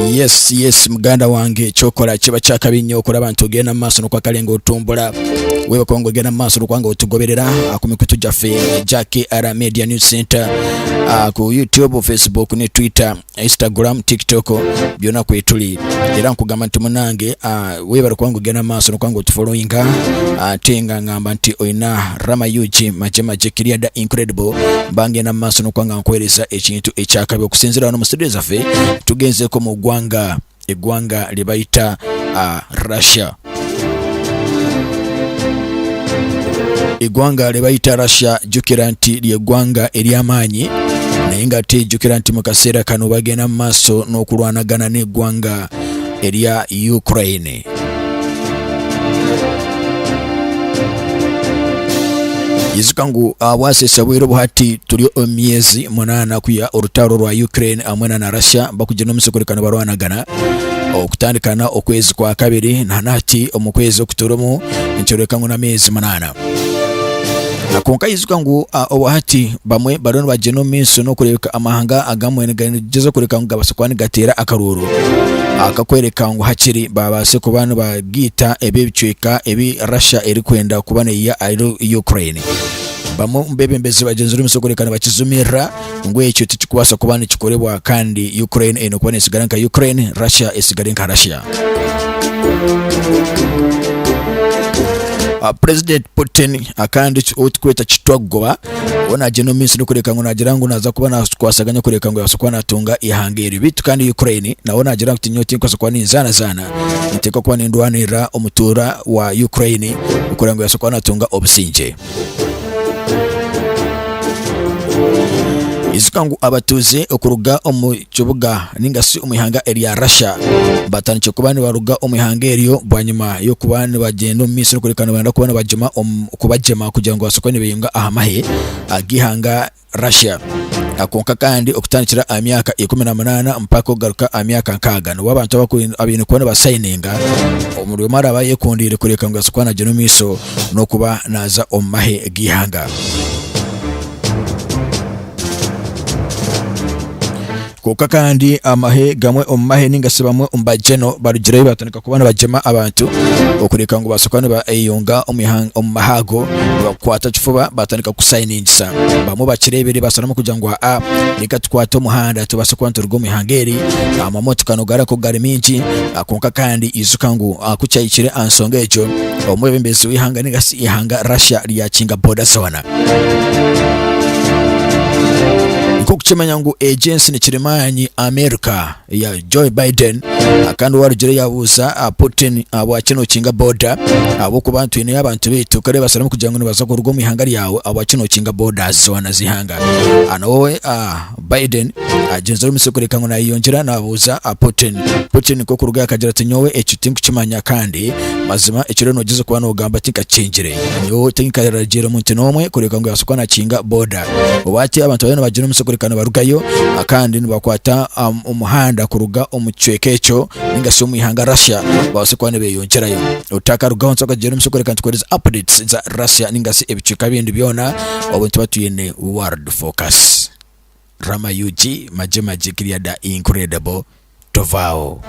Yes, yes, muganda wange kyokora kiba kyakabi nnyo okulaba nti ogenda mu maaso nokwakalenga otumbula webaka nga ogenda mu maaso nokuba nga otugoberera ah, ku mikutu gyaffe egya KR Media News Center ah, ku YouTube, Facebook ne Twitter, Instagram, TikTok byonna kwetuli era nkugamba nti munange ah, webale kubanga ogenda mu maaso nokuba nga otufollowinga ate nga ngamba nti olina Rama UG Maje Maje Kiriada Incredible bangenda mu maaso nokuba nga nkuweereza ekintu ekyakabi okusinziira wano mu studio zaffe tugenzeeko mu ggwanga eggwanga lye bayita uh, Russia eggwanga lye bayita Russia jjukira nti lyeggwanga ery'amaanyi naye nga ate jjukira nti mu kaseera kano bagenda mu maaso n'okulwanagana n'eggwanga erya Ukraine Ijuka ngu ah, bwasesa bwire obu hati turi omu myezi munaana kwiha orutaro rwa Ukraine hamwe na na Russia bakugira n'omusi kureka nibarwanagana okutandikana okwezi kwa kabiri na nahati omu kwezi oku turimu nikyoreka ngu n'ameezi munaana. Kwonka ijuka ngu ah, obu hati bamwe bariyo nibagyenda omu maisho n'okureebeka amahanga agamwe nigagyezaho kureka ngu gabaase kuba nigateera akaruuru akakwereka ngu hakiri babaase kuba nibagiita ebi ebicweka ebi Russia erikwenda kuba neyiha ahari Ukraine. Bamwe omu beebembezi bagyenzire omu maisho kureka nibakijumirira ngu ekyo tikikubaasa kuba nikikorebwa kandi Ukraine eine kuba nesigara nka Ukraine, Russia esigare nka Russia. Ah, President Putin akandi ou tukweta kitwagoba we nagyenda omu maisho n'okureka ngu nagira ngu naza kuba nakwasaganya kureka ngu yabaasa kuba natunga ihanga eryo beitu kandi Ukraine nawe nagira ngu tinyowe tinkubaasa kuba ninzaanazaana ninteekwa kuba nindwanirira omutuura wa Ukraine kureba ngu yabaasa kuba natunga obusingye. Ijuka ngu abatuuze okuruga omu kibuga ninga shi omu ihanga erya Russia batandikire kuba nibaruga omu ihanga eryo bwanyima y'okuba nibagyenda omu maisho kureka nibenda kuba nibagyema kubagyema kugira ngu babaase kuba nibeyunga aha mahe ag'eihanga Russia. Kwonka kandi okutandikira aha myaka 18 mpaka okugaruka aha myaka 60 nibwo abantu abaine kuba nibasayininga buri omwe araba ayekundiire kureka ngu abaase kuba nagyenda omu maisho n'okuba naaza omu mahe g'eihanga. Kwonka kandi amahe gamwe omu mahe ninga shi bamwe omu bagyeno barugireyo batandika kuba nibagyema abantu okureka ngu babaase kuba nibayeyunga omu mahe ago nibakukwata kifuba batandika kukusayiningisa. Bamwe bakireebire basharamu kugira ngu aa reka tukwate omuhanda tubaase kuba nituruga omu ihanga eri, amamotoka nogara ku gari maingi kwonka kandi ijuka ngu ku kyahikire aha nshonga egyo omwebembezi w'eihanga ninga shi eihanga Russia ryakinga boda zoona. Nk'okukimanya ngu egi ensi nikirimaanyi America ya Joe Biden kandi owarugire yabuuza ah, Putin ahabwaki nokinga boda ahabw'okuba twineyo abantu baitu kare basaramu kugira ngu nibaza kuruga omu ihanga ryawe ahabwaki nokinga boda zoona z'ihanga Ah, nawe ah, Biden agyenzire omu maisho kureka ngu nayeyongyera nabuuza ah, Putin Putin nikwo kurugayo akagira ati nyowe ekyo tinkukimanya kandi mazima eki oriyo nogyeza kuba nogamba tinkakingire Nyowe tinkaragiire muntu n'omwe kureka ngu yabaasa kuba nakinga boda. Obu hati abantu bariyo nibagira omuze kureka nibarugayo kandi nibakwata omuhanda kuruga omu kicweka ekyo ninga shi omu ihanga Russia babaase kuba nibeyongyerayo. Otakarugaho nituba tugira omuze kureka nitukuhereza updates za Russia ninga shi ebicweka bindi byona obu nituba twine World Focus. Rama UG Magye Magye Kiriada Incredible Tovaaho.